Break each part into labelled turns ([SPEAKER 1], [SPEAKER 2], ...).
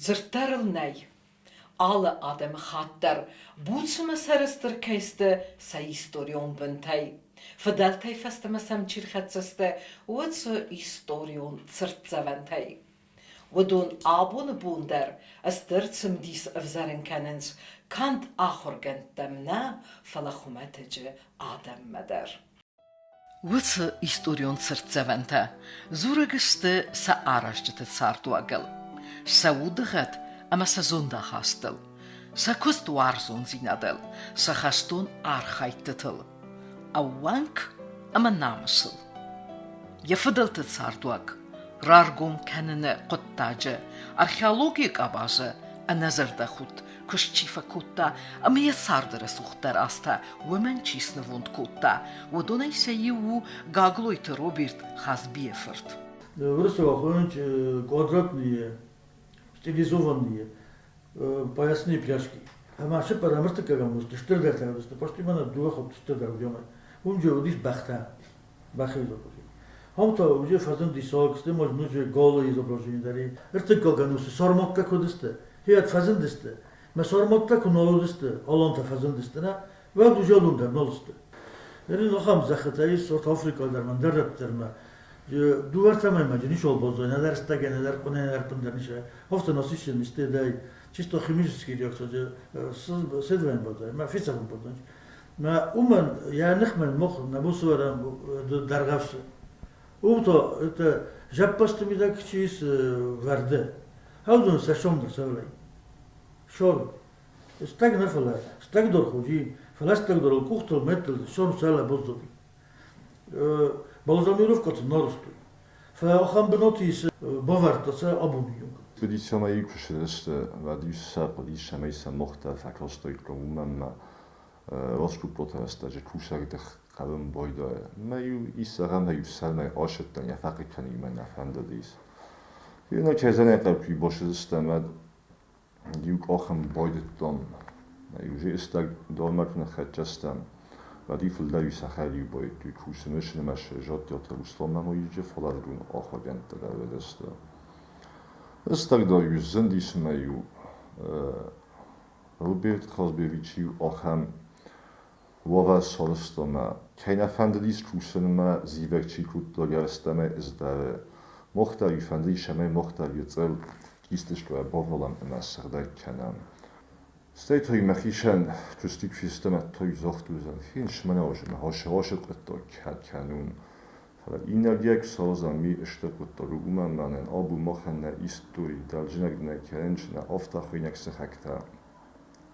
[SPEAKER 1] Дзырд дӕр ыл нӕй, алы адӕмыхатт дӕр буц ӕмӕ сӕрыстыр кӕй сты сӕ историон бынтӕй. Фыдӕлтӕй фӕстӕмӕ сӕм чи рхӕццӕ сты, уыцы историон цыртдзӕвӕнтӕй. Уыдон абоны бон дӕр стыр цымыдис ӕвзӕрын кӕнынц канд ахуыргӕндтӕм нӕ, фӕлӕ хуымӕтӕджы адӕммӕ дӕр. Уыцы историон цыртдзӕвӕнтӕ дзурӕг сты сӕ аразджыты цардуагыл, сӕ удыгъӕд ӕмӕ сӕ зондахастыл, сӕ куыст уарзондзинадыл, сӕ хӕстон архӕйдтытыл, ӕууӕнк ӕмӕ намысыл. Йӕ фыдӕлты цардуаг раргом кӕныны хъуыддаджы археологийы къабазы ӕнӕзӕрдӕхудт куыст чи фӕкодта ӕмӕ йӕ царды рӕсугъддӕр азтӕ уымӕн чи снывонд кодта, уыдонӕй сӕ иу у Гаглойты Роберт Хазбийы фырт.
[SPEAKER 2] Уырыссаг хуынч квадратные, стилизованные поясные пряжки. Ӕмӕ цыппӕрӕм ӕртыккӕгӕм уыдысты, стырдӕртӕ уыдысты, почти мӕнӕ дыууӕ хатты стырдӕр уыди ӕмӕ уым же уыдис бӕхтӕ, бӕхы изображение. Ам та уже фӕзынди саг, стӕй ма ноджы галы изображение дӕр. Ӕртыккаг ӕнусы сарматтӕ куы уыдысты, хиад фӕзындысты. Мӕ сарматтӕ куы нал уыдысты, алантӕ фӕзындысты, нӕ, уӕд уже алон дӕр нал сты. Ныр ахӕм зӕххытӕ ис Сорт Африкӕйы дӕр ма ӕндӕр рӕтты дӕр ма. Дыууӕ мӕймӕ ничуал баззайы, нӕдӕр стӕгӕй, нӕдӕр къуынӕй, нӕдӕр ӕппындӕр ницы. Афтӕ насыщенный стӕй чисто химический реакция следование баззайы, мӕ фицӕгон баззайы. Мӕ уымӕн йӕ ныхмӕ мох нӕ бусвӕрӕн Дӕргъӕвсы. Уым та это зӕппӕзты мидӕг чи ис вӕрды. Хӕудзон сӕ сом дӕр сӕвӕрӕй. Шор. Стӕг нӕ фӕлӕ, стӕгдор худи, фӕлӕ стӕгдорыл къухтыл, меттыл сом сӕлӕ буззоди. Балзамировкӕты нарыстой. Фӕлӕ ахӕм бынаты ис бавӕрдта сӕ абоны онг.
[SPEAKER 3] Экспедицимӕ куы цыдысты, уӕд-иу сӕ хъуыдис, цӕмӕй сӕ мохтӕ фӕкалстаиккой, уымӕн ӕмӕ Росгуппоты рӕстӕджы кусӕгдых хъӕуын байдайы. Мӕ-иу исӕгӕмӕ-иу сӕрмӕ асыдтӕн, йӕ фӕхъыг кӕнын-иу мӕ нӕ фӕндыдис. Иунӕг кӕй хъӕуы басыдыстӕм, уӕд иу къахын байдыдтон. Уже истаг донмӕ куы ныххӕццӕ стӕм, уӕд-иу фылдӕр-иу сӕхӕр-иу байдыдтой кусын ӕмӕ Жаттиаты Русланмӕ мӕ фӕлладгун ахуыргӕндтӕ дӕр уыдысты. Ыстагдӕр-иу зындис ӕмӕ-иу Роберт Хазбевич-иу ахӕм уавӕр сарӕзта мӕ, кӕй нӕ фӕндыдис кусынмӕ, зивӕг чи кодта гӕрзтӕмӕ ыздӕры. Мах дӕр-иу фӕндыдис, цӕмӕй мах дӕр йӕ цъӕл кисточкӕйӕ бавналӕм ӕмӕ сыгъдӕг кӕнӕм. Стӕй та мӕхицӕн куысты куы фестӕм, та-иу загътон, хин мӕ хасы хъуыддаг кӕд кӕнун. Фӕлӕ иннӕрдигӕй куы саразӕм, ми стыр хъуыддаг у, уымӕн мӕнӕн абон махӕн нӕ истори дӕлджинӕг нӕ кӕнынц, нӕ афтӕхуыйнӕг сыхӕгтӕ.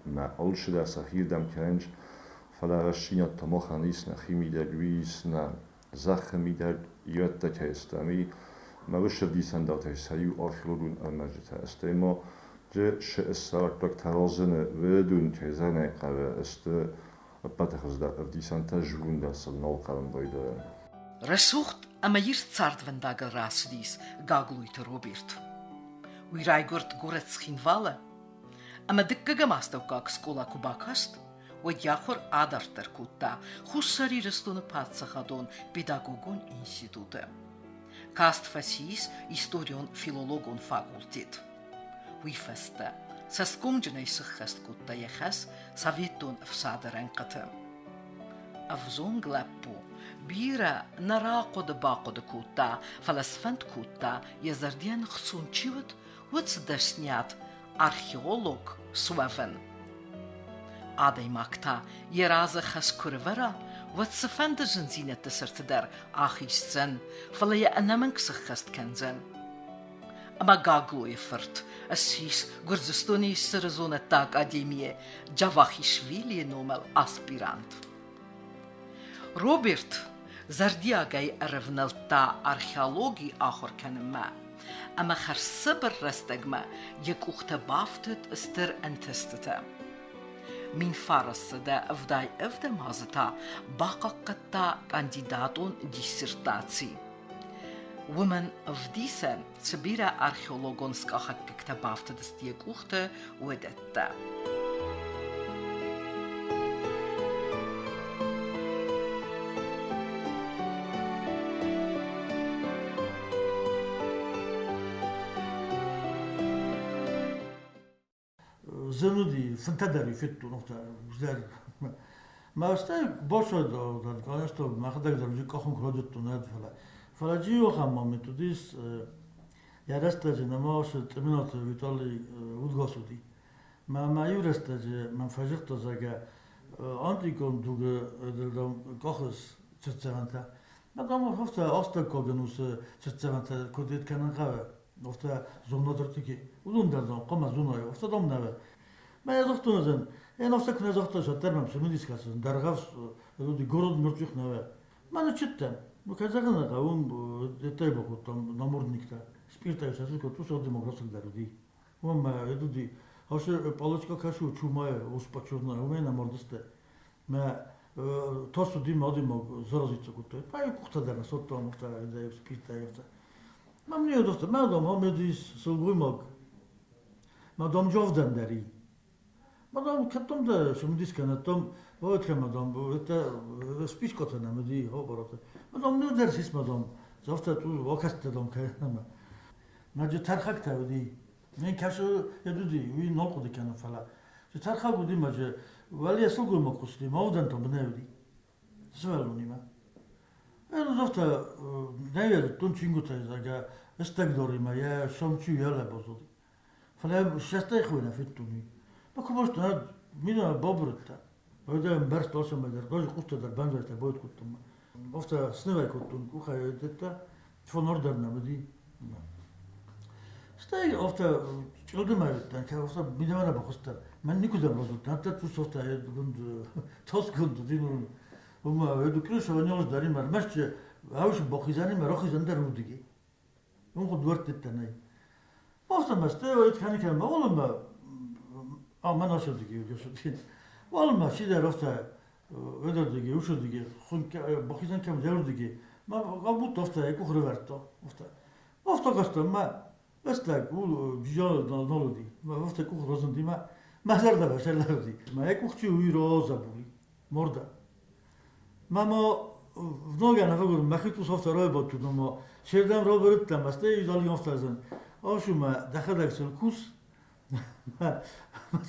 [SPEAKER 3] Мӕ алчидӕр сӕхирдӕм кӕнынц, фӕлӕ рӕстдзинад та махӕн ис нӕхи мидӕг, уый ис нӕ зӕххы мидӕг, ирӕттӕ кӕй стӕм, уый. Мӕ уыцы ӕвдисӕндартӕй сӕ иу археологон ӕрмӕджытӕ, стӕй ма ды ссардтӕгтӕ разыны уыдон кӕй зӕгъын хъӕуы, сты ӕппӕты хуыздӕр ӕвдисӕнтӕ зонгӕ сыл нал хъӕуын байдайы.
[SPEAKER 1] Рӕсугъд ӕмӕ ирд цардвӕндагыл рацыдис Гаглойты Роберт. Уый райгуырд горӕт Цхинвалы ӕмӕ дыккӕгӕм астӕуккаг скъола куы бакаст, уӕд йӕ ахуыр адарддӕр кодта Хуссар Ирыстоны паддзахадон педагогон институты. Каст фӕцис историон-филологон факультет. Уый фӕстӕ цӕсгомджынӕй сыххӕст кодта йӕ хӕс Советон ӕфсады рӕнхъыты. Ӕвзонг лӕппу бирӕ нӕ рахъуыды-бахъуыды кодта, фӕлӕ сфӕнд кодта, йӕ зӕрдийӕн хцон чи уыд, уыцы дӕсниад археолог суӕвын. Адӕймаг та йӕ разы хӕс куы рывӕра, уӕд цыфӕнды зындзинӕдты сӕрты дӕр ахиздзӕн, фӕлӕ йӕ ӕнӕмӕнг сыххӕст кӕндзӕн. Ӕмӕ Гаглойы фырт ссис Гуырдзыстоны Иссыры зонӕдты академийы Джавахишвилийы номыл аспирант. Роберт зӕрдиагӕй ӕрӕвнӕлдта археологи ахуыр кӕнынмӕ ӕмӕ хӕрзцыбыр рӕстӕгмӕ йӕ къухтӕ бафтыд стыр ӕнтыстытӕ. 1977 азы та бахъахъхъӕдта кандидатон диссертаци. Уымӕн ӕвдисӕн цы бирӕ археологон скъахӕггӕгтӕ бафтыдысты йӕ къухты, уыдӕттӕ.
[SPEAKER 2] Зын уыди, фынтӕ дӕр федтон, афтӕ дӕр. Мӕ стӕй бацайдагъ, конечно, мӕхӕдӕг дӕр къахын куы райдыдтон, фӕлӕ. Фӕлӕ джи ахӕм момент уыдис, йӕ рӕстӕджы нӕма Тъыминаты Виталий удгас уыди. Мӕ ма иу рӕстӕджы мӕм фӕзырдта, зӕгъгӕ, антикон дугы къахыс цыртдзӕвӕнтӕ. Мӕ дам, афтӕ астӕуккаг ӕнусы цыртдзӕвӕнтӕ куыд кӕнын хъӕуы, афтӕ зонадыртыки. Уыдон дӕр, дам, хъуамӕ зоной, афтӕ, дам, нӕ. Мӕ йӕ загътон ӕз, ӕн афтӕ куы нӕ загъта, уӕддӕр мӕм цымыдис кӕсы, Дӕргъӕвс уыди город мертвых нӕ. Мӕ ныццыдтӕн. Ну, кӕй зӕгъын ӕй хъӕуы, деттӕй бакодтам намордниктӕ. Спъиртӕй сӕ кодтой, сӕ демократик дӕр уыди. Уым мӕ уыди, асы палочка кӕсы чумайы успачурна, уымӕй намордысты. Мӕ тас уыди мадимаг заразиться кодтой. Пай къухтӕ дӕр нӕ содтам, афтӕ спъиртӕй афтӕ. Мӕм не удыхта, мӕ дам, ам ис сылгоймаг. Мӕ дам джавдӕн дӕр и. Мадам, кӕддӕм дӕ цымыдис кӕнӕттам, уӕд мадам, это спискота нам иди, обороты. Мадам, ну дӕр мадам, завтра ту окастӕ дам кӕнӕм. Маджы тӕрхӕгтӕ уыди. Мен кӕсы уыди, уый нал хъуыды кӕнын, фӕлӕ. Цы тӕрхӕг уыди маджы, уӕле сылгоймаг хъуысти, ма удӕн та бынӕй уыди. Сывӕллонимӕ. Завтра нӕ йӕ зыдтон чингуытӕй, зӕгъгӕ, стӕгдаримӕ йӕ сомчу йӕ лӕбазоди. Фӕлӕ ссӕстӕй хуйна федтон уый. Ма куы базыдтон, мина бабырыдта. Уӕдӕ ӕмбӕрст алцӕмӕй дӕр, даже къухтӕ дӕр бандзӕртӕ боет кодтон. Афтӕ снывӕй кодтон къухӕй дӕттӕ, фонар дӕр нӕ уыди. Стӕй афтӕ чъылдымӕй уыдтӕн, афтӕ мидӕмӕ нӕ бахуыстӕн. Мӕн никуыдӕм разылдтӕн, афтӕ цъус афтӕ тасгонд уыди. Уымӕ крыша даримӕ ӕрмӕст ӕвзы бахизӕнимӕ рахизӕн дӕр уыди. Уым дуӕрттӕ нӕй. Афтӕ кӕны уалынмӕ, мӕн ацырдыги уыди. Уалынмӕ чидӕр афтӕ өдөрдиги, ушырдиги, бахизӕн кӕм дӕуырдиги, ма будто афтӕ йӕ къух рывӕрдта. Афтӕ. Афтӕ кастӕн мӕ ӕстӕг джиа нал уыди. Афтӕ къух разынди мӕ мӕ зӕрдӕ фӕсӕллӕуыди. Мӕ йӕ къух чи уый разӕбули, мордӕ. Мама в ноga nafagod мӕхи цус афтӕ райбадтон ӕмӕ сердӕм рабырыдтӕн, ӕмӕ стӕй италиан афтӕ Ашумӕ дӕхӕдӕг сын кус,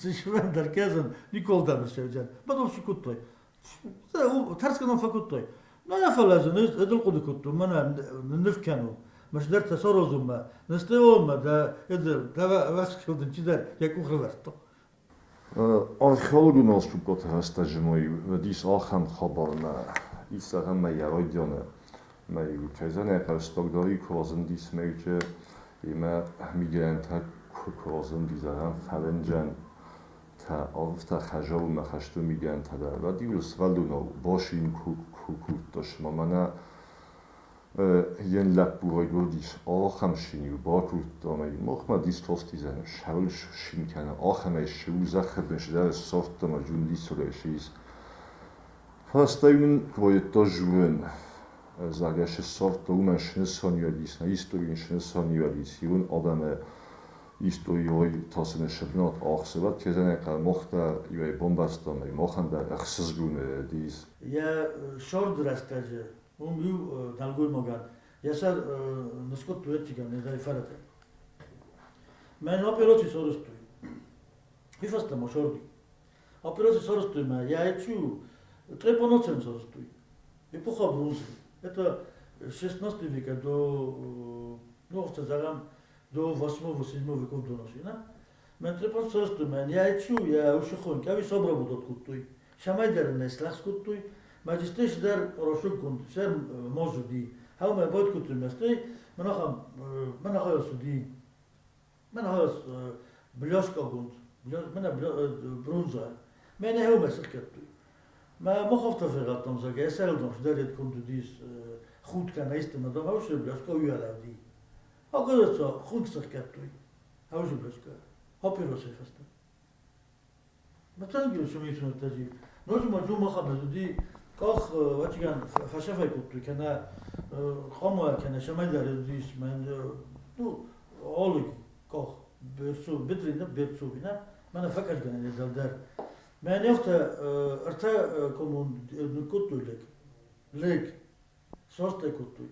[SPEAKER 2] цы дӕр кӕсын, никол дӕр ссӕудзӕн. Потом цы кодтой? Тӕрсгӕ ном фӕкодтой. Нӕ фӕлӕ дзы эдыл хъуыды кодтон, мӕнӕ ныв кӕнон. Мӕ саразынмӕ, ныстеонмӕ дӕ эдыл, дӕ вӕскылдын чидӕр йӕ къух рывӕрдта.
[SPEAKER 3] Археологон раскопкоты рӕстӕджы ма уыдис ахӕм хабар, мӕ исӕрӕн йӕ райдианы мӕ кӕй хъӕстагдӕр куы разындис мӕйчы ӕмӕ мигӕнӕнтӕ куы разындис ахӕм фӕлынджӕн та афтӕ хӕзаумӕ хӕсты мигӕнӕнтӕ дӕр. Уӕд-иу сывӕллонау басин куы кодта, мӕнӕ Йын лӕппу райгуырдис, ахӕм шин-иу бакодта ӕмӕ махмӕ дискостизӕн сӕрыл шин кӕны, ахӕмӕй сиу зӕххы бын сидӕр ссардта ӕмӕ джундисорӕй сис. Фӕстӕ нын райдыдта журын, зӕгъгӕ, ссардта уымӕн сынысаниуӕг ис, нӕ историйы сынысаниуӕг ис, ирон адӕмы историйы тасыны сыбынат ахсы, уӕд кезӕнӕ мах дӕр иуӕй бамбӕрстам, махӕн дӕр ӕхсызгон уыдис.
[SPEAKER 2] Йӕ сӕрды рӕстӕджы уым иу нӕлгоймагӕн йӕ сӕр ныскъуыдтой ӕртигӕн ӕндӕр фӕрӕтӕй. Мӕн операци сарӕзтой. Уый фӕстӕ ма сӕрди. Операци сарӕзтой мӕ яйцу трепанациян сарӕзтой. Эпоха бронзы. Это 16 века до, ну, афтӕ зӕгъӕм, до 8-7 веков до нашей, на? Мӕн трепан сарӕзтой мӕн яйцу, йӕ усы хон, кӕви собрабудат кодтой. Цӕмӕйдӕр ын слӕгъз кодтой. Магистрис дӕр росуггонд сӕр моз уыди. Хӕумӕ бад кодтой мӕстӕй, мӕнӕхӕс уыди, мӕнӕхӕс бляшкагонд, мӕнӕ бронза. Мӕнӕ хӕумӕ сыхгӕдтой. Мӕ мах афтӕ фегъӕдтам, зӕгъгӕ, сӕрылдам цыдӕр конд уыдис худ кӕнӕ исты, мӕ дам, хӕусы бляшка уӕлӕ уыди. Оказывается, худ сыхгӕдтой, хӕусы бляшка, папиросӕй фӕстӕ. Мӕцӕнгил сумисунтӕзи. Ноджы ма Джумахамед уыди къах вӕццӕгӕн фӕсӕфӕй кодтой, кӕнӕ хъама, кӕнӕ цӕмӕйдӕр уыдис мӕн, ну, алы къах берцу, бедрина берцуви, нӕ? Мӕнӕ фӕкӕсгӕнӕн дӕлдӕр. Мӕн афтӕ ӕртӕ коммун ныккодтой лег. Лег. Состӕ кодтой.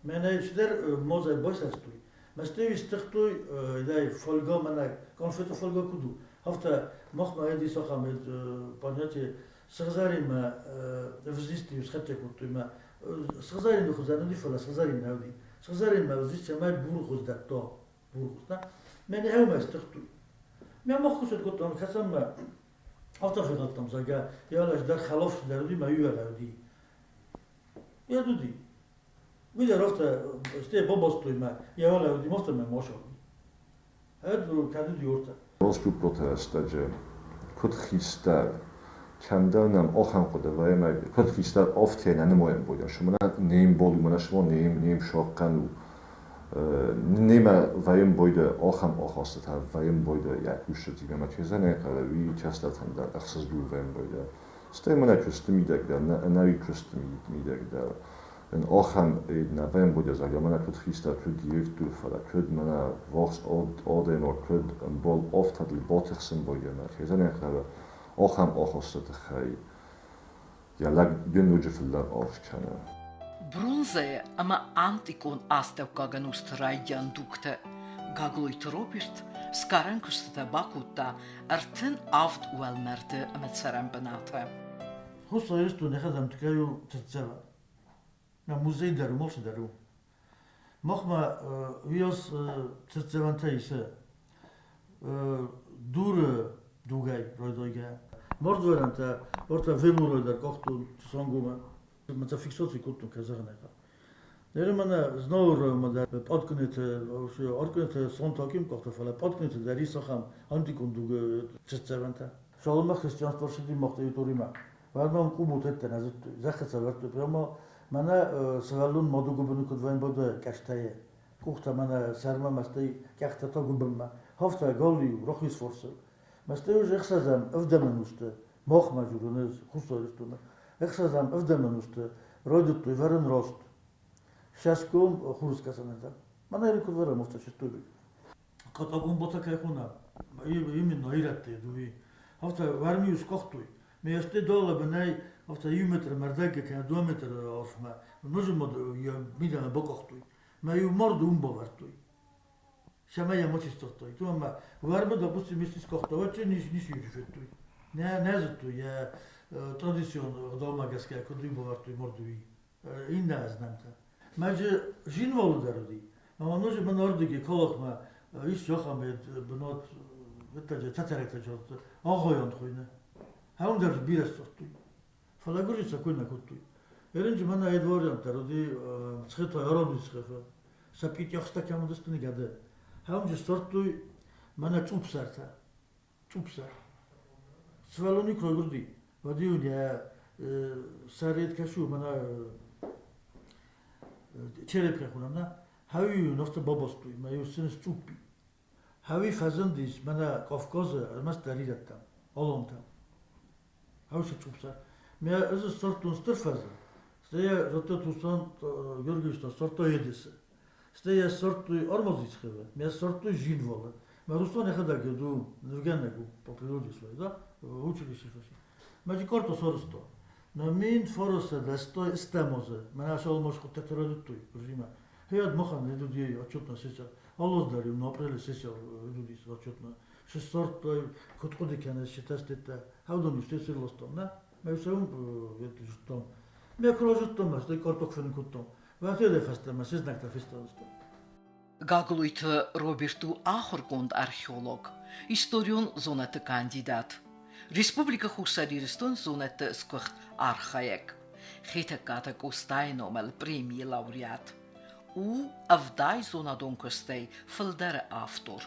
[SPEAKER 2] Мӕнӕ цыдӕр мозӕй байсӕрстой. Мӕстӕй стыхтой, дай фольга мӕнӕ конфеты фольга куыд у. Афтӕ махмӕ ис ахӕм понятие сыгъзӕринмӕ ӕвзист-иу схӕццӕ кодтой мӕ сыгъзӕрины хуызӕн уыди, фӕлӕ сыгъзӕрин нӕ уыди. Сыгъзӕринмӕ ӕвзист цӕмӕй бурхуыз дӕтта, бурхуыз, нӕ? Мӕнӕ еумӕ стыхтой. Мӕ мах куы кодтам, кӕцӕммӕ афтӕ фехъӕлдтам, зӕгъгӕ, йӕ лӕг дӕр хӕлоф дӕр уыди, мӕ иуӕлӕ уыди. Йӕ уыди. Уый дӕр афтӕ, стӕй бабастой мӕ, йӕ уӕлӕ уыди, афтӕ мӕ ма сагъди.
[SPEAKER 3] Росгуппоты рӕстӕджы, куыд хистӕр, кӕмдӕр нӕм ахӕм хъуыды вӕййы, ӕмӕ куыд хистӕр, афтӕ нӕ нымайӕм бойдӕн. Мӕнӕ не мбал у, мӕнӕ сымах не мсахъхъӕн у. Немӕ вӕййӕм бойдӕ ахӕм ахастытӕ, вӕййӕм бойдӕ йӕ кусджытимӕ, ӕмӕ кӕй зӕгъын ӕй хъӕуы, уый кӕстӕртӕн дӕр ӕхсызгон вӕййӕм бойдӕ. Стӕй мӕнӕ куысты мидӕг дӕр, ӕнӕуи куысты мидӕг дӕр ын ахӕм нӕ вӕййӕм зӕгъгӕ, мӕнӕ куыд хистӕр, куыд директор, фӕлӕ куыд мӕнӕ вахс адӕймаг, куыд ӕмбал афтӕдыл батыхсын вӕййы кӕй зӕгъын ӕй хъӕуы, ахӕм ахасты тыххӕй йӕ лӕг йын ноджы фылдӕр аргъ кӕны.
[SPEAKER 1] Бронзӕйы ӕмӕ антикон астӕуккаг ӕнусты райдиан дугтӕ Гаглойты Роберт сгарӕн куыстытӕ бакодта 37 уӕлмӕрды ӕмӕ цӕрӕнбынаты.
[SPEAKER 2] Хуссар Ирыстоны хӕдзӕмтгӕй у цыртдзӕвӕн. Мӕ музей дӕр у, махсы дӕр у. Махмӕ уыйас цыртдзӕвӕнтӕ исы дуры дугӕй райдайгӕ. Мордвӕрӕнтӕ ортӕ велурой дӕр къахтон Цусангомӕ. Мӕ фиксаци кодтон, кӕй зӕгъын ӕй хъӕуы. Ныр мӕнӕ Знауыры дӕр Пъаткънеты, Аркънеты Сонтаким къахта, фӕлӕ Пъаткънеты дӕр ис ахӕм антикон дугы цыртдзӕвӕнтӕ. Цалынмӕ христианство ӕрцыди мах территоримӕ, уӕдмӕ уым къубултӕттӕ нӕ зыдтой, зӕххы цӕвӕрдтой. Прямо мӕнӕ сывӕллон мады гуыбыны куыд вӕййы къӕстӕйы, къухтӕ мӕнӕ сӕрмӕ, мӕстӕй къӕхтӕ та гуыбынмӕ. Хафта галиу, рахиз фарсыл. Мӕстӕй уже ӕхсӕзӕм, ӕвдӕм ӕнусты, махмӕ дзурын Хуссар Ирыстоны, ӕхсӕзӕм, ӕвдӕм ӕнусты райдыдтой вӕрын раст. Сӕсгом хурыскӕсӕнӕрдӕм. Мӕнӕ куыд вӕрӕм, афтӕ систой. Катагон бота кӕй хонӕм, именно ирӕтты дуи. Афтӕ вӕрмиу скъахтой. Ме сте дала бынӕй афтӕ иу метр мӕрдӕггӕ кӕнӕ дыууӕ метры арфмӕ ноджы ма йӕ мидӕмӕ бакъахтой. Мӕ иу марды уым бавӕрдтой. Цӕмӕй йӕ ма сдзырдтой. Ӕмӕ уӕрмы, допустим, исты скъахта, уӕд ницы федтой. Нӕ, нӕ зыдтой йӕ традицион ӕгъдаумӕ гӕсгӕ, куыд уый бавӕрдтой марды, уый. Иннӕ знӕмтӕ. Мӕ зинвалы дӕр уыди. Ӕмӕ ноджы мӕн ардыги Калакмӕ ис ахӕм бынат, тӕтӕрӕгтӕ Агъайӕн хуыйны. Ам дӕр бирӕ сдзырдтой. Фӕлӕ гуырдзы сӕ кой нӕ кодтой. Ерынджы мӕнӕ Эдвардиан дӕр уыди Цхета Ароны Цхефы. Сӕ пъитъӕхстӕ кӕм уыдысты ныгӕды. Ам же ссардтой мӕнӕ цъупсӕртӕ. Цъупсӕр. Сывӕллони куы райгуырди, уӕд-иу йӕ сӕред кӕсу мӕнӕ череп кӕй хонӕм, нӕ? Хауи-иу ныхты бабастой, мӕ-иу сын сцъуппи. Хауи фӕзындис мӕнӕ Кавказы ӕрмӕстдӕр ирӕттӕм, алантӕм. Хаусы цъупсӕр. Мӕ ӕз ссардтон стыр фӕзы. Стӕй йӕ радта Тусан Георгиевич та ссардта Едесы. Стӕй йӕ ссардтой Армадзицхевы, мӕ ссардтой Жинвалы. Мӕ Руслан йӕхӕдӕг йед у нывгӕнӕг у по природе своей, да, училище фӕци. Мӕ карта сарӕзта. Мӕ мин фараса дӕстай стӕмазы. Мӕнӕ салмаш хъуыддӕгтӕ райдыдтой режимӕ. Хиад махӕн идуди отчетная сессия. Аллаз дӕр иу апрелы сессия идудис отчетная. Ссардтай, куыд хъуыды кӕныс, чи тестеттӕ. Хӕвдон юстици ластам, нӕ? Мӕ цӕуын зыдтам. Мӕ куы разыдтам, мӕ стӕй карток фенын кодтам. Вӕтӕдӕй фӕстӕмӕ се знӕгтӕ фестадысты.
[SPEAKER 1] Гаглойты Роберт у ахуыргонд археолог, историон зонӕдты кандидат, Республикӕ Хуссар Ирыстон зонӕдты сгуыхт архайӕг, Хетӕгкаты Къостайы номыл премийы лауреат. У 70 зонадон куыстӕй фылдӕры автор.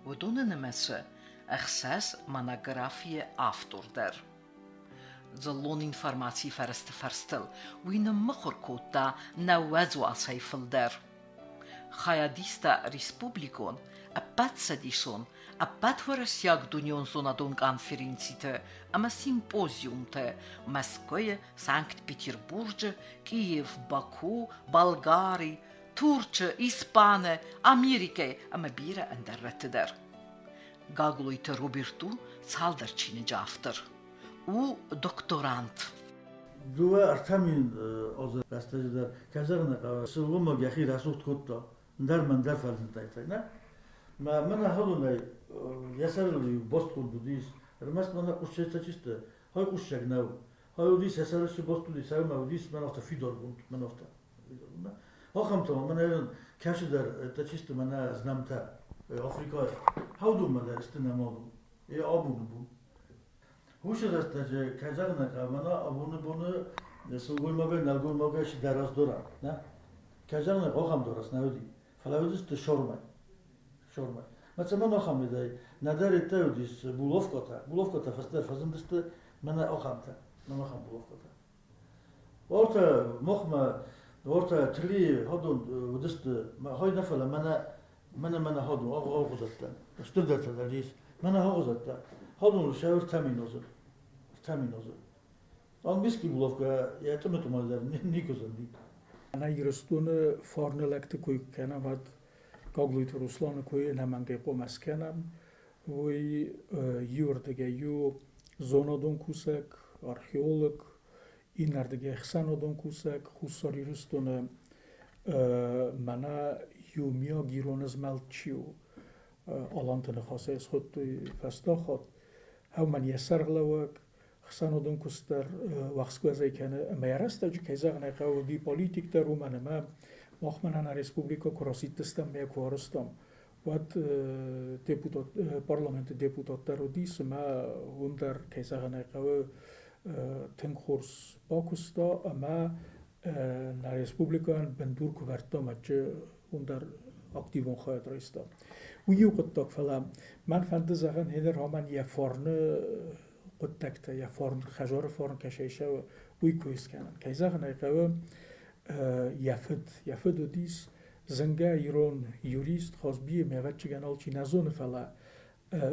[SPEAKER 1] Уыдоны нымӕцы ӕхсӕз монографийы автор дӕр. Дзыллон информацийы фӕрӕзты фӕрстыл уый ныммыхуыр кодта 90 уацӕй фылдӕр. Хайадиста республикон, ӕппӕтцӕдисон, ӕппӕтуӕрӕсейаг дунеон зонадон конференциты ӕмӕ симпозиумты Мӕскуыйы, Санкт-Петербурджы, Киев, Баку, Болгари, Турчы, Испаны, Америкӕйы ӕмӕ бирӕ ӕндӕр рӕтты дӕр. Гаглойты Роберт у цалдӕр чиныджы автор. У докторант.
[SPEAKER 2] Дыууӕ-ӕртӕ мин азы рӕстӕджы дӕр, кӕй зӕгъын ӕй хъӕуы, сылгоймаг йӕхи рӕсугъд кодта, ӕндӕр мӕн дӕр фӕзындтӕй, нӕ? Мӕ мӕнӕ хӕдонӕй йӕ сӕрыл-иу бостгонд уыдис, ӕрмӕст мӕнӕ къуссӕй чисты, хой къуссӕг нӕу. Хой уыдис, йӕ сӕрыл цы бост уыди, сӕрмӕ уыдис, мӕн афтӕ фидаргонд, мӕн афтӕ. Ахӕмтӕ ма мӕнӕ кӕцыдӕр чисты мӕнӕ знӕмтӕ Африкӕйы хӕудонмӕ дӕр сты нӕ мадон. Е абоны бон. Уыцы рӕстӕджы, кӕй зӕгъын ӕй хъӕуы, мӕнӕ абоны боны сылгоймагӕй, нӕлгоймагӕй цы дарӕс дора, нӕ? Кӕй зӕгъын ӕй хъӕуы, ахӕм дарӕс нӕ уыди, фӕлӕ уыдысты сормӕй. Сормӕй. Мӕ цӕмӕн ахӕм уыдаид? Нӕдӕр еттӕ уыдис буловкӕтӕ. Буловкӕтӕ фӕстӕдӕр фӕзындысты мӕнӕ ахӕмтӕ, мӕнӕ ахӕм буловкӕтӕ. Ортӕ махмӕ, ортӕ тли ходон уыдысты, хой нӕ фӕлӕ мӕнӕ мӕнӕ мӕнӕ ходон, агъуызӕттӕ, стырдӕртӕ дӕр ис, мӕнӕ агъуызӕттӕ. Ходон сӕ ӕртӕ минозы, 3 минозы. Английский булавка йӕ тъымы-тъымы дӕр никуы зынди.
[SPEAKER 4] Нӕ Ирыстоны фарны лӕгты кой куы кӕнӕм, уӕд Гаглойты Русланы кой ӕнӕмӕнгӕй хъуамӕ скӕнӕм. Уый иуырдыгӕй у зонадон кусӕг, археолог, иннӕрдыгӕй ӕхсӕнадон кусӕг, Хуссар Ирыстоны мӕнӕ иумиаг ирон змӕлд чи у, Аланты ныхасӕй схуыдтой фӕстаг хатт. Ӕмӕ йӕ сӕргълӕууӕг ӕхсӕнадон куыст дӕр уӕхскуӕзӕй кӕны ӕмӕ йӕ рӕстӕджы, кӕй зӕгъын ӕй хъӕуы, уыди политик дӕр, уымӕн ӕмӕ махмӕ нӕ республикӕ куы расидтыстӕм ӕмӕ куы арызтам, уӕд депутат, парламенты депутат дӕр уыдис ӕмӕ уым дӕр, кӕй зӕгъын ӕй хъӕуы, тынг хорз бакуыста ӕмӕ нӕ республикӕйӕн бындур куы вӕрдтам, уым дӕр активон хайад райста. Уый иу хъуыддаг, фӕлӕ мӕн фӕнды зӕгъын, Хенер Роман йӕ фарны хъуыддӕгтӕ, йӕ фарн, хӕдзары фарн кӕсӕй цӕуы, уый кой скӕнын. Кӕй зӕгъын ӕй хъӕуы, йӕ фыд уыдис зынгӕ ирон юрист Хазбийы ӕвӕццӕгӕн алчи нӕ зоны, фӕлӕ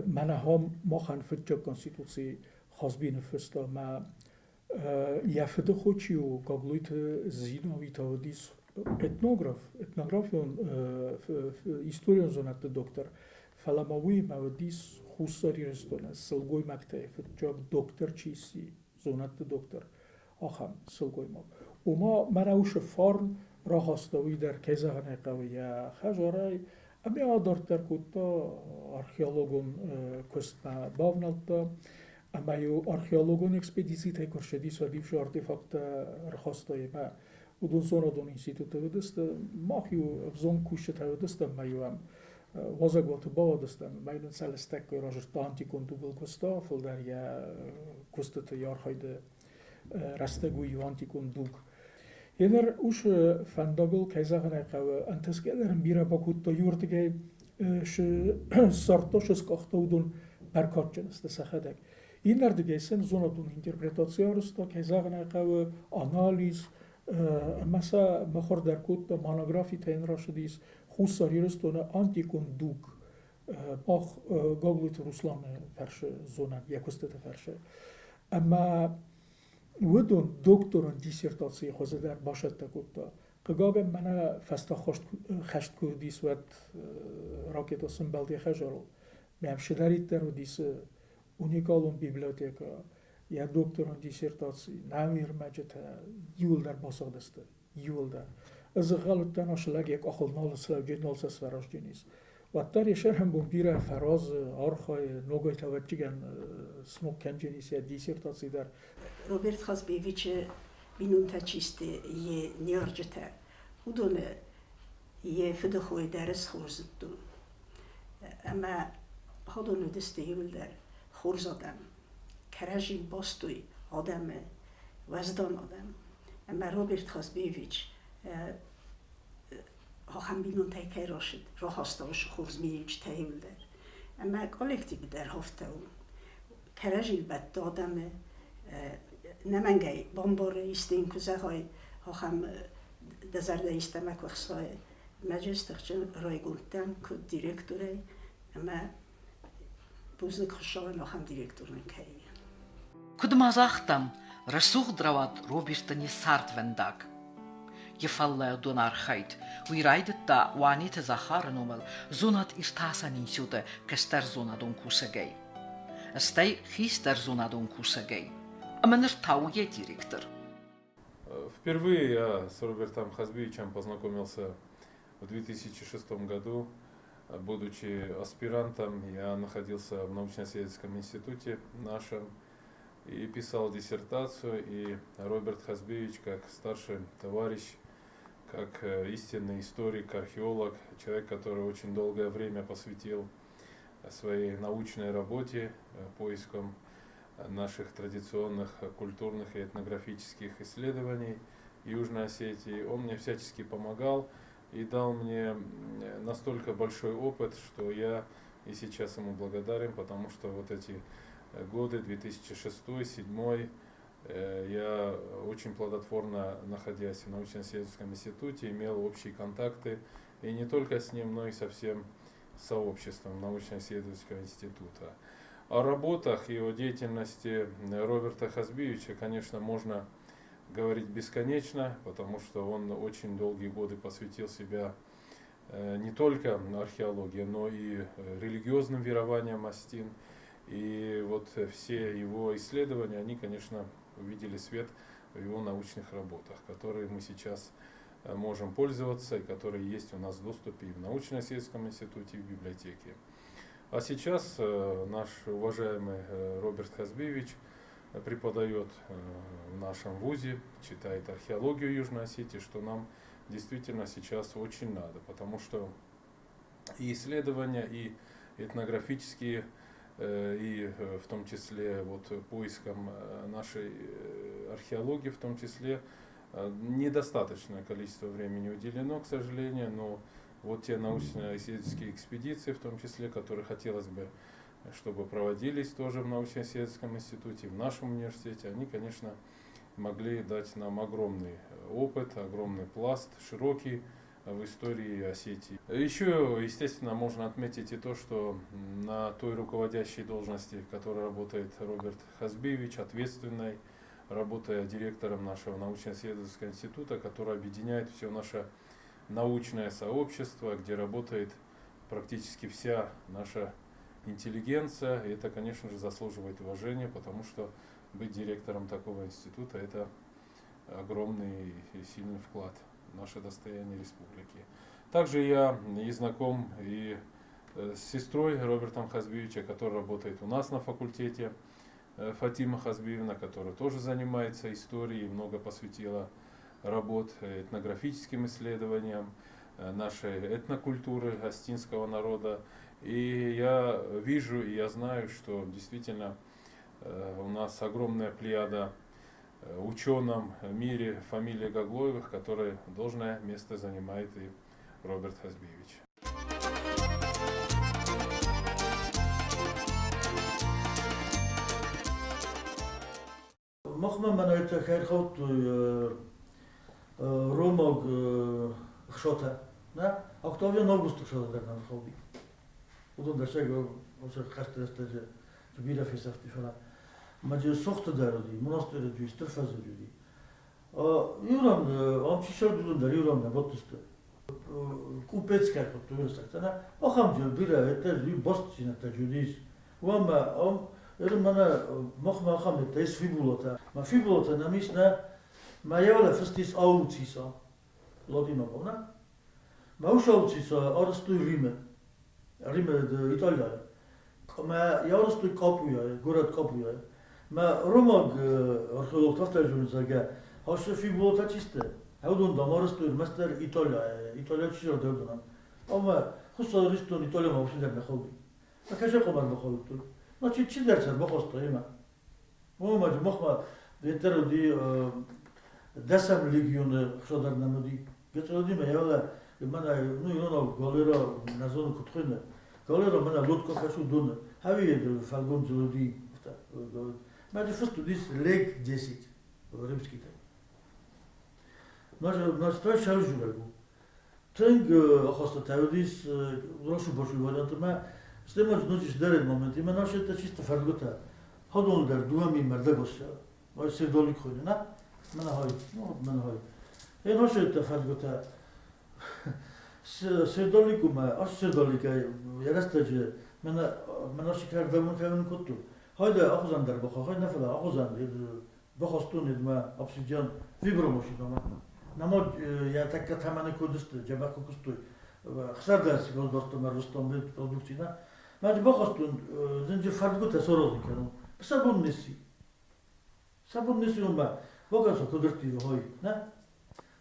[SPEAKER 4] мӕнӕ ахӕм махӕн фыццаг конституци Хазби ныффыста мӕ йӕ фыды хо чи у, Гаглойты Зинови та уыдис этнограф, этнографион историон зонӕдты доктор, фӕлӕ ма уыимӕ уыдис Хуссар Ирыстоны сылгоймӕгтӕй фыццаг доктор чи сси, зонӕдты доктор, ахӕм сылгоймаг. Ома мӕнӕ уыцы фарн рахаста уый дӕр, кӕй зӕгъын ӕй хъӕуы, йӕ хӕдзарӕй, ӕмӕ адарддӕр кодта археологон куыстмӕ бавнӕлдта. Ӕмӕ-иу археологон экспедицитӕй куы рцыдис, уӕд-иу артефакттӕ ӕрхастой ӕмӕ уыдон зонадон институты уыдысты. Мах-иу ӕвзонг кусджытӕ уыдыстӕм ӕмӕ-иу ӕм уазӕгуаты бауадыстӕм. Ӕмӕ-иу нын сӕ лыстӕггай разырдта антикон дугыл куыста, фылдӕр йӕ куыстыты, йӕ архайды рӕстӕг уый у антикон дуг. Еныр уыцы фӕндагыл, кӕй зӕгъын ӕй хъӕуы, ӕнтысгӕ дӕр ын бирӕ бакодта иуырдыгӕй ссардта, сыскъахта уыдон бӕркадджын сты сӕхӕдӕг. Иннӕрдыгӕй сын зонадон интерпретаци арӕзта, кӕй зӕгъын ӕй хъӕуы, анализ, ӕмӕ сӕ мыхуыр дӕр кодта, монографитӕ йын рацыдис Хуссар Ирыстоны антикон дуг мах Гаглойты Русланы фӕрсы зонӕм, йӕ куыстыты фӕрсы. Ӕмӕ уыдон докторон диссертацийы хуызы дӕр бацӕттӕ кодта. Хъыгагӕн, мӕнӕ фӕстаг хӕст куы уыдис, уӕд ракетӕ сымбӕлд йӕ хӕдзарыл. Мӕм цыдӕриддӕр уыдис уникалон библиотекӕ, йӕ докторон диссертаци, нӕ ӕрмӕджытӕ иууылдӕр басыгъдысты, иууылдӕр. Ӕз ӕнхъӕл уыдтӕн, ацы лӕг йӕ къахыл нал слӕуджын, нал сӕ сфӕразджын ис. Уӕддӕр йӕ сӕрӕнбон бирӕ фӕразы, архайы, ногӕй тӕвӕджджыгӕн сног кӕнджын ис йӕ диссертаци дӕр.
[SPEAKER 5] Роберт Хазбиевичы бинонтӕ чи сты, йе ныййарджытӕ, уыдоны йӕ фыдыхойы дӕр хорз зыдтон. Ӕмӕ уыдон уыдысты иууылдӕр хорз адӕм. Кӕрӕдзи бастой адӕмы, уӕздан адӕм. Ӕмӕ Роберт Хазбиевич ахӕм бинонтӕй кӕй рацыд, рахаста уыцы хорз миниуджытӕ иууылдӕр. Ӕмӕ коллективы дӕр афтӕ у. Кӕрӕдзийыл бӕтты адӕмы, нӕмӕнгӕй бамбары, исты йын куы зӕгъай, ахӕм дӕ зӕрдӕ истӕмӕ куы ӕхсайы. Мӕ тыхджын райгонд дӕн куыд директорӕй ӕмӕ бузныг Хуыцауӕн ахӕм директор нын кӕй и.
[SPEAKER 1] Куыд ма загътам, рӕсугъд рауад Робертӕн йӕ цардвӕндаг. Йӕ фӕллойадон архайд уый райдыдта Уанеты Захары номыл зонад-иртасӕн институты кӕстӕр зонадон кусӕгӕй, стӕй хистӕр зонадон кусӕгӕй, ӕмӕ ныр та у йӕ директор.
[SPEAKER 6] Впервые я с Робертом Хазбиевичем познакомился в 2006 году. Будучи аспирантом, я находился в научно-исследовательском институте нашем и писал диссертацию. И Роберт Хазбиевич, как старший товарищ, как истинный историк, археолог, человек, который очень долгое время посвятил своей научной работе, поискам наших традиционных культурных и этнографических исследований Южной Осетии. Он мне всячески помогал и дал мне настолько большой опыт, что я и сейчас ему благодарен, потому что вот эти годы, 2006, 2007, я очень плодотворно, находясь в научно-исследовательском институте, имел общие контакты и не только с ним, но и со всем сообществом научно-исследовательского института. О работах и о деятельности Роберта Хазбиевича, конечно, можно говорить бесконечно, потому что он очень долгие годы посвятил себя не только археологии, но и религиозным верованиям Астин. И вот все его исследования, они, конечно, увидели свет в его научных работах, которые мы сейчас можем пользоваться и которые есть у нас в доступе и в научно-исследовательском институте, и в библиотеке. А сейчас наш уважаемый Роберт Хазбиевич преподает в нашем вузе, читает археологию Южной Осетии, что нам действительно сейчас очень надо, потому что и исследования, и этнографические, и в том числе вот поиском нашей археологии, в том числе, недостаточное количество времени уделено, к сожалению, но вот те научно-исследовательские экспедиции, в том числе, которые хотелось бы, чтобы проводились тоже в научно-исследовательском институте, в нашем университете, они, конечно, могли дать нам огромный опыт, огромный пласт, широкий в истории Осетии. Еще, естественно, можно отметить и то, что на той руководящей должности, в которой работает Роберт Хазбиевич, ответственной, работая директором нашего научно-исследовательского института, который объединяет все наше научное сообщество, где работает практически вся наша интеллигенция. И это, конечно же, заслуживает уважения, потому что быть директором такого института – это огромный и сильный вклад в наше достояние республики. Также я и знаком и с сестрой Робертом Хазбиевича, которая работает у нас на факультете, Фатима Хазбиевна, которая тоже занимается историей, много посвятила работ этнографическим исследованиям нашей этнокультуры астинского народа. И я вижу и я знаю, что действительно у нас огромная плеяда ученым в мире фамилии Гаглоевых, которая должное место занимает и Роберт Хазбиевич.
[SPEAKER 2] Махмӕ мӕнӕ ӕрхаудтой ромаг хшотӕ. Нӕ? Октавиан Августы хшотӕ дӕр нӕм ӕрхауди. Уыдон дӕр сӕ хӕсты рӕстӕджы бирӕ фесӕфти, фӕлӕ ма джы сохты дӕр уыди, монастыры уыди, стыр фӕзы уыди. Иу ран, ам чи сӕрд, уыдон дӕр иу ран нӕ бадтысты. Купецкая хуыдтой уырыссӕгтӕ, нӕ? Ахӕм джы бирӕ бастдзинӕдтӕ уыдис. Уӕмӕ ам мӕнӕ махмӕ ахӕм неттӕ ис фибулатӕ. Ма фибулатӕ нӕм ис, нӕ? Ма йӕ фыст ис ауциса, ладинагау, нӕ? Ма ус ауциса арӕзтой Римы, Римы Италияйы. Ма йӕ арӕзтой Капуяйы, горӕт Капуяйы. Ма ромаг археологтӕ афтӕ зонынц, зӕгъгӕ, ацы фибулатӕ чи сты, уыдон дам арӕзтой ӕрмӕстдӕр Италияйы, Италийӕ чи зӕрдӕ уыдонӕн. Ӕмӕ Хуссар Ирыстон Италиямӕ уыцы дӕр нӕ хауди. Кӕсӕг хъуымӕ бахаудтой. Ну, чидӕр сӕ бахаста имӕ. Уымӕ махмӕ ветер уыди дӕсӕм легионы хсӕдӕр нӕм уыди. Ветер уыди мӕ йӕ мӕнӕ, ну, иронау галера нӕ зоны куыд хуыйны. Галера мӕнӕ лодка хӕсу доны. Хӕви фӕлгондз уыди. Мӕ фыст уыдис лег 10 римскитӕ. Наш сӕвзурӕг у. Тынг ахастытӕ уыдис росу-босу вариантмӕ. Стӕй ма ноджы сдӕрӕг момент, имӕ наш это чисто фӕрдгуытӕ. Ходон дӕр дыууӕ мин мӕрдӕгоссӕ. Ой, сердолик хуыйны, на? Мӕнӕ хой, ну, мӕнӕ хой. Е наш это фӕрдгуытӕ. Сердоликумӕ, ас сердоликӕй йӕ рӕстӕджы мӕнӕ мӕнӕ сикӕрдӕмын кӕнын кодтой. Хайда ахуызан дӕр баха, хай нӕ фӕлӕ ахуызан бахастон едмӕ обсидиан вибромашинӕмӕ. Нама йӕ тӕккӕ тӕмӕны кодысты, джабӕх куы куыстой. 16 государство Рустам продукцина. Маж бохостун зинджи фардгута сорозин канун. Сабун неси. Сабун неси ума. Богасо кудырти хой, на?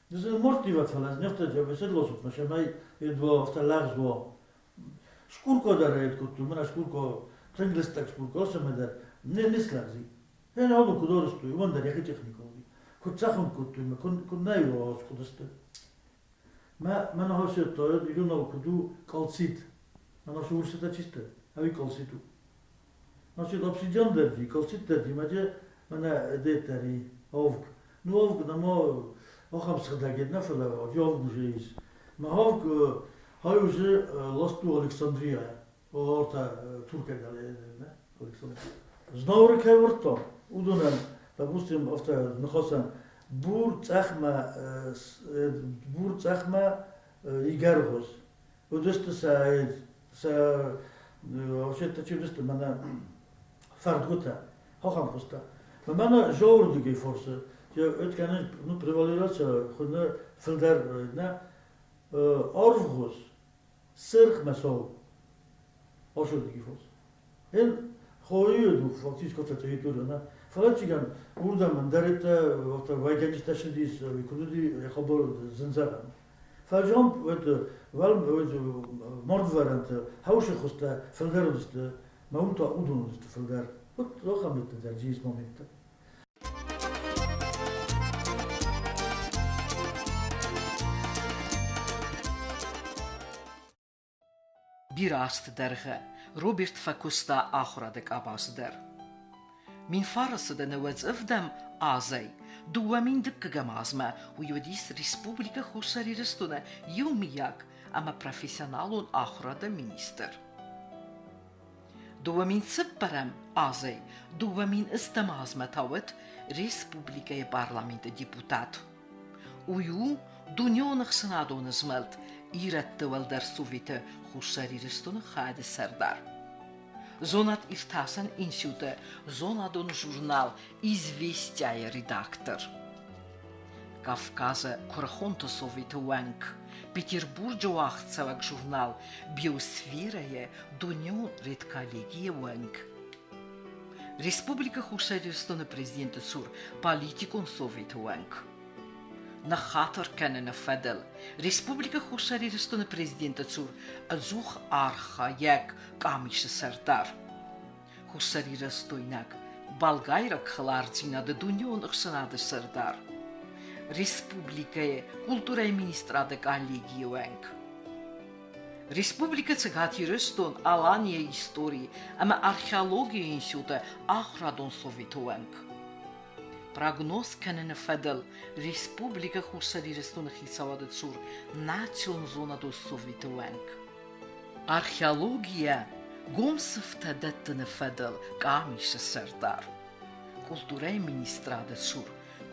[SPEAKER 2] Дыз мортива фалаз нефта жабесед лосут машамай едво авталагзво. Шкурко дара едкоту, мена шкурко тренглестак шкурко осемедар не неслагзи. Ен оду кудорсту, иван дар яхи техникови. Куд цахун куту, ма кун кун найво скудасты. Ма мана хосет илюнав куду калцит. Мана шурсета чисто, ави калциту. Значит, обсидиан дерди, калцит дерди, маже мана детари овг. Ну овг намо охам схдагедна фала, овг уже is. Ма овг хай уже ласту Александрия. Орта турка гале, не? Александрия. Знаури кай върто. Удонен, допустим, авто нахосан бур цахма бур цахма игархос. Удесте са са вообще чудесте мана фардгута хохам хоста. Мана жордуги форсе. Я өткәне ну превалироваться хуна филдар на арвгос сырх масол ошодиги форс. Эн хоюду фактически территория на фалачиган урдаман дарета авто вайганисташидис викудуди хабар зинзаган. Фажом это вал мордварант хауши хоста филдарудст маумта удунуст филдар. Вот лохам это дарджис момента.
[SPEAKER 1] Бирӕ азты дӕргъы Роберт фӕкуыста ахуырады къабазы дӕр. 1097 азӕй 2002 азмӕ уый уыдис Республикӕ Хуссар Ирыстоны иумиаг ӕмӕ профессионалон ахуырады министр. 2004 азӕй 2008 азмӕ та уыд республикӕйы парламенты депутат. Уый у дунеон ӕхсӕнадон змӕлд Ирӕтты уӕлдӕр советы Хуссар Ирыстоны хайады сӕрдар. Зонад-иртасӕн институты зонадон журнал «Известия»-йы редактор. Кавказы куырыхонты советы уӕнг, Петербурджы уагъдцӕуӕг журнал «Биосферӕ»-йы дунеон редколлегийы уӕнг. Республикӕ Хуссар Ирыстоны президенты цур политикон советы уӕнг. Ныххатыр кӕныны фӕдыл Республикӕ Хуссар Ирыстоны президенты цур ӕдзух архайӕг къамисы сӕрдар. Хуссарирыстойнаг болгайраг хӕлардзинады дунеон ӕхсӕнады сӕрдар. Республикӕйы культурӕйы министрады коллегийы уӕнг. Республикӕ Цӕгат Ирыстон Аланийы истори ӕмӕ археологийы институты ахуырадон советы уӕнг. Прогноз кӕныны фӕдыл Республикӕ Хуссар Ирыстоны хицауады цур национ зонадон советы уӕнг. Археологийӕ гом сыфтӕ дӕттыны фӕдыл къамисы сӕрдар. Культурӕйы министрады цур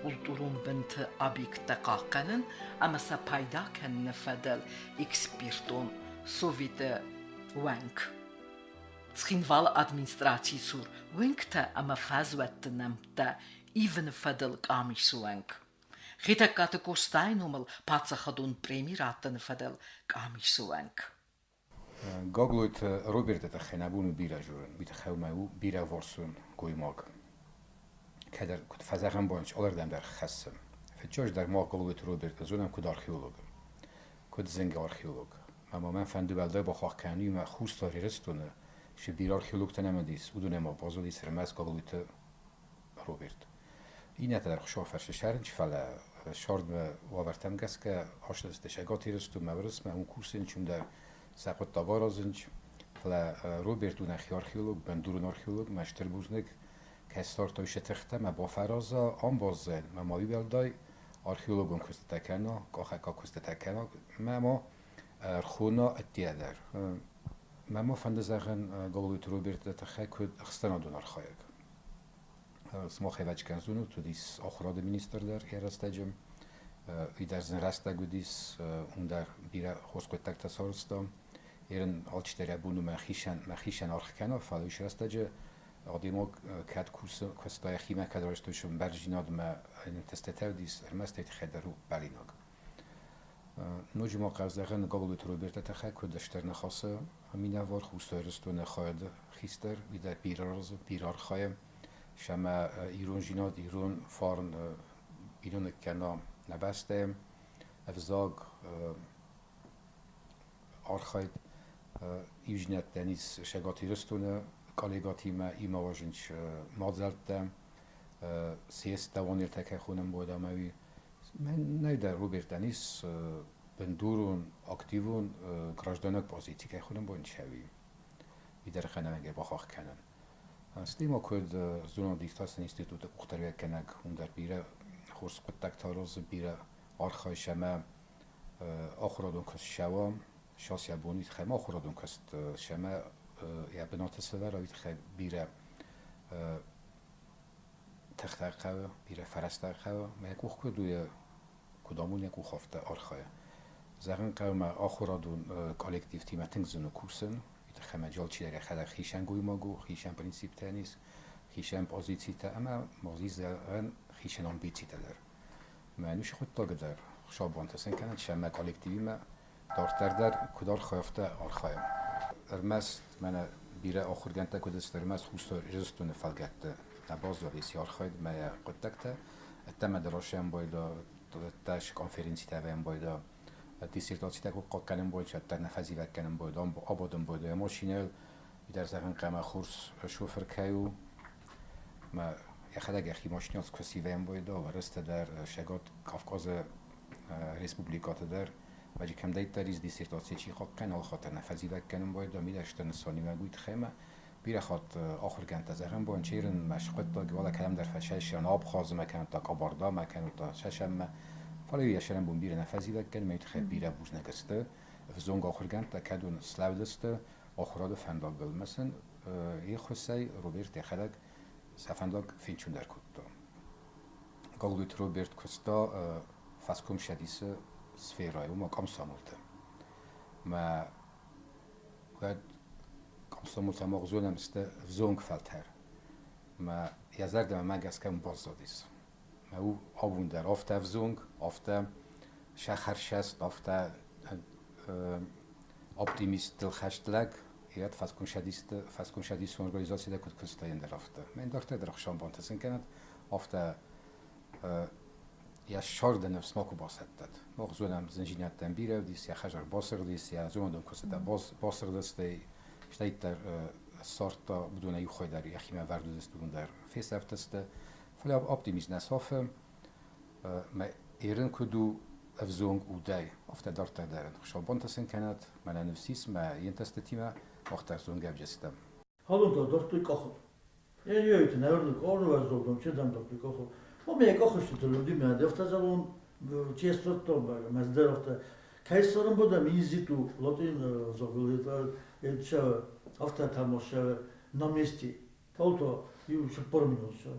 [SPEAKER 1] культурон бынты объекттӕ хъахъхъӕнын ӕмӕ сӕ пайда кӕныны фӕдыл экспертон советы уӕнг. Цхинвалы администрацийы цур уынгтӕ ӕмӕ фӕзуӕтты нӕмттӕ ивыны фӕдыл къамисы уӕнг. Хетӕгкаты Къостайы номыл паддзахадон преми раттыны фӕдыл къамисы уӕнг.
[SPEAKER 7] Гаглойты Роберты тыххӕй нӕ бон у бирӕ дзурын, уый тыххӕй уымӕ у бирӕвӕрсон гоймаг. Кӕддӕр куыд фӕзӕгъӕм бон, алырдӕм дӕр хӕссы. Фыццаджыдӕр мах Гаглойты Роберты зонӕм куыд археолог, куыд зынгӕ археолог. Ӕмӕ мӕн фӕнды уӕлдай бахахх кӕнын, уымӕ Хуссар Ирыстоны цы бирӕ археологтӕ нӕм уыдис, уыдонӕй ма баззадис ӕрмӕст Гаглойты Роберт. Иннӕтӕ дӕр Хуыцауы фӕрцы сӕрынч, фӕлӕ сӕрдмӕ уавӕртӕм гӕсгӕ ацыдысты Цӕгат Ирыстонмӕ, Уырысмӕ, уым кусынч, уым дӕр сӕ хъуыддаг аразынч. Фӕлӕ Роберт у нӕхи археолог, бындурон археолог, мӕ стыр бузныг, кӕй ссардта уыцы тыхтӕ, мӕ бафӕраза, ам баззайын, мӕ ма уӕлдай археологон куыстытӕ кӕна, къахӕггаг куыстытӕ кӕна, мӕ ма ӕрхона ӕддейӕ дӕр. Мӕ ма фӕнды зӕгъын Гаглойты Роберты тыххӕй куыд ӕхсӕнадон архайӕг. Сымах ӕвӕццӕгӕн зонут, уыдис ахуырады министр дӕр йӕ рӕстӕджы. Уый дӕр зын рӕстӕг уыдис, уым дӕр бирӕ хорз хъуыддӕгтӕ сарӕзта. Ерын алчидӕр йӕ бон у мӕхицӕн аргъ кӕна, фӕлӕ уыцы рӕстӕджы адӕймаг кӕд кусы, куыста йӕхимӕ, кӕд райстой бӕрндзинадмӕ ӕнтыстытӕ уыдис, ӕрмӕст ӕй тыххӕй дӕр у бӕлинаг. Ноджы ма хъӕуы зӕгъын Гаглойты Роберты тыххӕй, куыд Стыр Ныхасы минӕвар Хуссар Ирыстоны хайады хистӕр, уый дӕр бирӕ аразы, бирӕ архайы, сӕмӕ ирондзинад, ирон фарн биноныг кӕна нӕ бӕстӕйы ӕвзаг, архайд иудзинӕдтӕн ис Цӕгат Ирыстоны коллегатимӕ имӕ мадзӕлттӕ, съездтӕ уонелтӕ кӕй хонӕм уӕд ӕмӕ уый нӕдӕр Робертӕн ис бындурон, активон граждайнаг позици кӕй хонӕм бон чӕуи. Уый дӕр ӕнӕмӕнгӕй бахахх кӕнӕн. Стӕй ма куыд зонад-иртасӕн институты къухдариуӕггӕнӕг, уым дӕр бирӕ хорз хъуыддӕгтӕ аразы, бирӕ архайы ӕмӕ ахуырадон куыст сӕуа, сас йӕ бон уый тыххӕй ма ахуырадон куыст сӕмӕ йӕ бынаты сӕвӕра, уый тыххӕй бирӕ тыхтӕ хъӕуы, бирӕ фӕрӕзтӕ хъӕуы. Мӕ къух куыд у, куыд амоны йӕ къух, афтӕ архайы. Зӕгъын хъӕуы, мӕ ахуырадон коллективтимӕ тынг зын у кусын. Уый тыххӕй мӕ алчидӕр йӕхӕдӕг хицӕн гоймаг у, хицӕн принциптӕн ис, хицӕн позицитӕ ӕмӕ ма зӕгъӕн хицӕн амбицитӕ дӕр. Мӕ ӕнусы хъуыддаг дӕр хуыцаубонтӕ сын кӕнӕд, сӕ коллективимӕ дарддӕр дӕр куыд архайы, афтӕ архайӕм. Ӕрмӕст мӕнӕ бирӕ ахуыргӕндтӕ куыд сты, ӕрмӕст Хуссар Ирыстоны фӕлгӕтты нӕ баззадис йӕ архайд мӕ йӕ хъуыддӕгтӕ. Ӕддӕмӕ дӕр асӕмбӕлда, конференцитӕ ӕмбӕлда, диссертацитӕ куы хъахъхъӕнын бойда, ӕддӕр нӕ фӕзивӕг кӕнын бойда, абадын бойда йӕ машинӕйыл. Уый дӕр зӕгъын хъӕмӕ хорз шофыр кӕй у. Мӕ йӕхӕдӕг йӕхи машинӕйыл куы сивӕм бойда, Уӕрӕсте дӕр, Цӕгат Кавказы республикӕты дӕр. Баджы кӕмдӕриддӕр ис диссертаци чи хъахъхъӕны, алы хатт дӕр нӕ фӕзивӕг кӕнын байдыдта, мидӕгстӕ нысаниуӕг уый тыххӕй ӕмӕ бирӕ хатт ахуыргӕндтӕ зӕгъӕн бон черынмӕ скъуыддаг, уӕлӕ кӕдӕмдӕр фӕсӕсӕн, Абхазмӕ кӕнӕ та Къабардамӕ кӕнӕ та Цӕцӕнмӕ. Фӕлӕ йӕ сӕрӕнбон бирӕ нӕ фӕзивӕг кӕны, уый тыххӕй бирӕ бузныг сты. Ӕвзонг ахуыргӕндтӕ кӕд уын слӕудысты ахуырады фӕндагыл ӕмӕ сын йе ххуысӕй Роберт йӕхӕдӕг сӕ фӕндаг фенчундӕр кодта. Гаглойты Роберт куыста фӕскомцӕдисы сферӕйы, уымӕ комсомолты. Мӕ уӕд комсомолтӕ мах зонӕм сты ӕвзонг фӕлтӕр. Мӕ йӕ зӕрдӕмӕ мӕ гӕсгӕ баззадис. Мӕ у абон дӕр афтӕ ӕвзонг, афтӕ сӕхӕрсӕст, афтӕ оптимисттыл хӕст лӕг, ирӕт фӕскомцӕдисты фӕскомцӕдисон организацитӕ куыд куыста ӕндӕр афтӕ. Мӕн дарддӕр дӕр ӕхсӕнбонтӕ сын кӕнӕд, афтӕ йӕ сӕрды ныфс макуы басӕттӕд. Мах зонӕм, зындзинӕдтӕн бирӕ уыдис, йӕ хӕдзар басыгъдис, йӕ зонадон куыстытӕ басыгъдысты, стӕйдӕр ссардта, уыдонӕй иу хай дӕр йӕхимӕ вӕрд уыдысты, уыдон дӕр фесӕфтысты. Фӕлӕ оптимист нӕ сафы, мӕ ерын куыд у ӕвзонг удӕй, афтӕ дарддӕр дӕр ын хуыцаубонтӕ сын кӕнӕд, мӕнӕ ныфс ис мӕ йе нтӕстытимӕ, мах дӕр зонгӕ ӕвзӕрстам.
[SPEAKER 2] Халонтӕ дардтой къахыл. Ильяйты наверное, къорвӕздзогдон чедам дардтой къахыл. Омӕ къахысты людимӕ дӕфтӕзалон честыртон мӕздӕрӕфтӕ. Кӕй сарымбода институт латин зогыл это автотамоша на месте. Талто иу 40 минут все.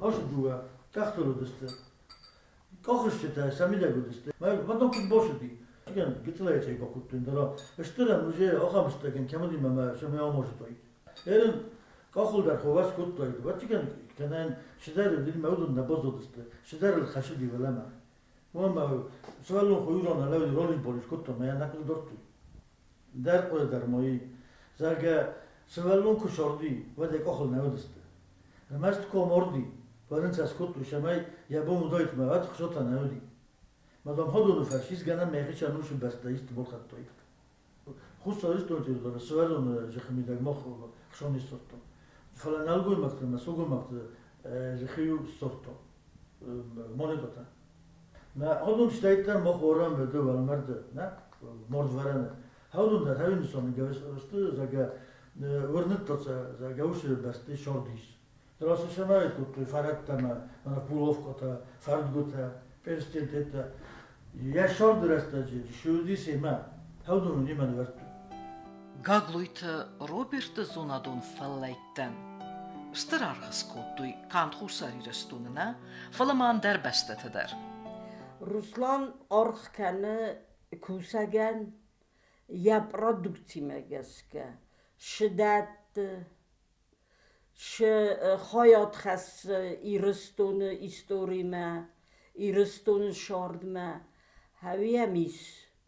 [SPEAKER 2] Ашы дыууӕ къӕхтыл уыдысты. Къахысджытӕ сӕ мидӕг уыдысты. Мӕ куыд босыди. Гыццылӕй цӕй бакодтой, дӕр стырӕн уже ахӕм стӕгӕн кӕм уыди мӕ сӕ амозыдтой. Эрин къахыл дӕр ховӕс кодтой. Вӕццӕгӕн кӕнӕн цыдӕр уыди мӕ уыдон нӕ баззадысты. Цыдӕр ыл хӕцыди уӕлӕмӕ. Уымӕ сывӕллон хуйрон ӕлӕуи ролик скодта, мӕ йӕ нӕ хъыгдардтой. Дӕр хъуыды дӕр ма и, зӕгъгӕ, сывӕллон куы сорди, уӕд йӕ къухыл нӕ уыдысты. Ӕрмӕст куы амарди, уӕд ын сӕ скодтой, цӕмӕй йӕ бон уыдаид ӕмӕ уӕд хсотӕ нӕ уыди. Мадам Ходоны фӕрсисгӕнӕн мӕхи ӕнусы бӕстӕ исты балхӕдтой. Хуссар Ирыстоны территорийы сывӕллоны зӕххы мидӕг мах хсон не ссардтам. Фӕлӕ нӕлгоймӕгты ӕмӕ сылгоймӕгты зӕххы-иу ссардтам монетӕтӕ. Нӕ ходон стӕйттӕ мах уарӕм ды уӕлмӕрды, нӕ мордвӕрӕны. Хӕудон дӕр хӕуин нысан гӕвесты, зӕгъгӕ, уырныдта сӕ, зӕгъгӕ, уыцы бӕсты сордис. Трассы сӕмӕй кодтой фӕрӕттӕ ӕмӕ пуловкӕтӕ, фӕрдгуытӕ, перстентетӕ. Йӕ сорды рӕстӕджы ссыди семӕ, хӕудон уынимӕ нывӕрдтой.
[SPEAKER 1] Гаглойты Роберты зонадон фӕллӕйттӕн стыр аргъ скодтой канд Хуссар Ирыстоны нӕ, фӕлӕ ма ӕндӕр бӕстӕты дӕр.
[SPEAKER 8] Руслан аргъ кӕны кусӕгӕн йӕ продукцимӕ гӕсгӕ, сыдӕтты, шы хайад хӕссы Ирыстоны историмӕ, Ирыстоны сардмӕ. Ӕви ам ис?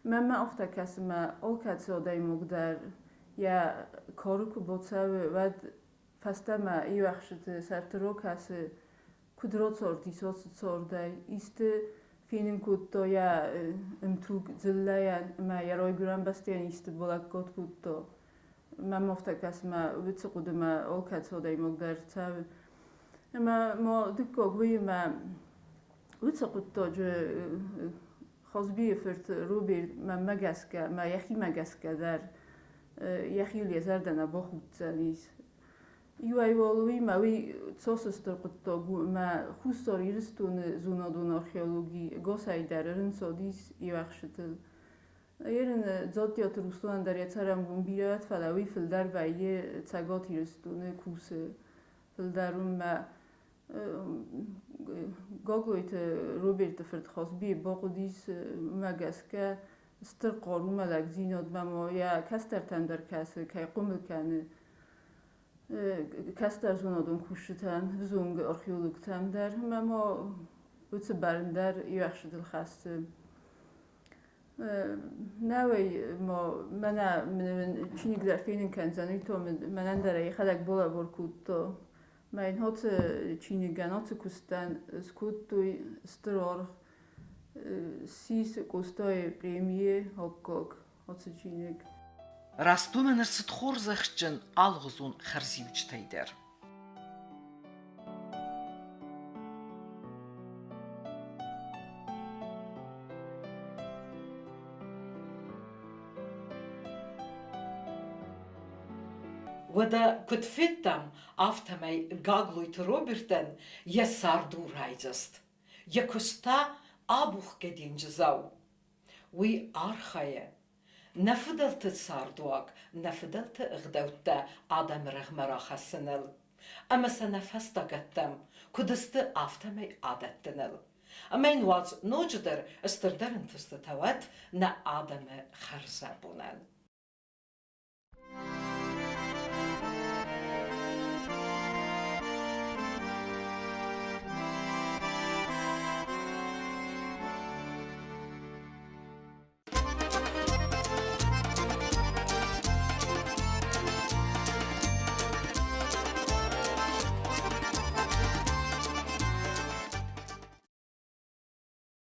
[SPEAKER 9] Мӕнмӕ афтӕ кӕсы, мӕ алкӕцы адӕймаг дӕр йӕ кары куы бацӕуы, уӕд фӕстӕмӕ иу ӕхсыты сӕрты ракӕсы, куыд рацардис ацы цардӕй, исты фенын кодта йӕ ӕмтуг дзыллӕйӕн ӕмӕ йӕ райгуырӕн бӕстӕйӕн исты балӕггад кодта. Мӕм афтӕ кӕсы, мӕ уыцы хъуыдымӕ алкӕцы адӕймаг дӕр цӕуы. Ӕмӕ ма дыккаг уыимӕ уыцы хъуыддаджы Хазбийы фырт Роберт мӕнмӕ гӕсгӕ, мӕ йӕхимӕ гӕсгӕ дӕр йӕхиуыл йӕ зӕрдӕ нӕ бахуддзӕнис. Иуӕй уал уыимӕ уый цас стыр хъуыддаг у, ӕмӕ Хуссар Ирыстоны зонадон археологи гасӕй дӕр ӕрынцадис йе уӕхсытыл. Ерын Дзаттиаты Руслан дӕр йӕ цӕрӕнбон бирӕ уӕд, фӕлӕ уый фылдӕр вӕййы Цӕгат Ирыстоны, кусы фылдӕр уым мӕ Гаглойты Роберты фырт Хазби бахъуыдис уымӕ гӕсгӕ стыр хъарумӕ лӕгдзинадмӕ ма йӕ кӕстӕртӕм дӕр кӕсы, кӕй хъомыл кӕны кӕстӕр зонадон кусджытӕн, взонг археологтӕм дӕр ӕмӕ ма уыцы бӕрн дӕр йе ӕхсыдыл хӕссы. Науӕй ма мӕнӕ мын чиныг дӕр фенын кӕндзӕн, уый то мӕнӕн дӕр йӕхӕдӕг балӕвар кодта. Мӕ йын ацы чиныгӕн, ацы куыстӕн скодтой стыр аргъ. Ссис Къостайы премийы аккаг ацы чиныг.
[SPEAKER 1] Раст уымӕн ӕрцыд хорзӕхджын алыгъуызон хӕрзиуджытӕй дӕр. Уӕдӕ куыд федтам, афтӕмӕй Гаглойты Робертӕн йӕ цард у райдзаст, йӕ куыст та абухгӕ денджызау. Уый архайы, нӕ фыдӕлты цардуаг, нӕ фыдӕлты ӕгъдӕуттӕ адӕмы рӕгъмӕ рахӕссыныл ӕмӕ сӕ нӕ фӕстагӕттӕм, куыд сты, афтӕмӕй адӕттыныл. Ӕмӕ йын уадз ноджыдӕр стырдӕр ӕнтыстытӕ уӕд нӕ адӕмы хӕрзӕбонӕн.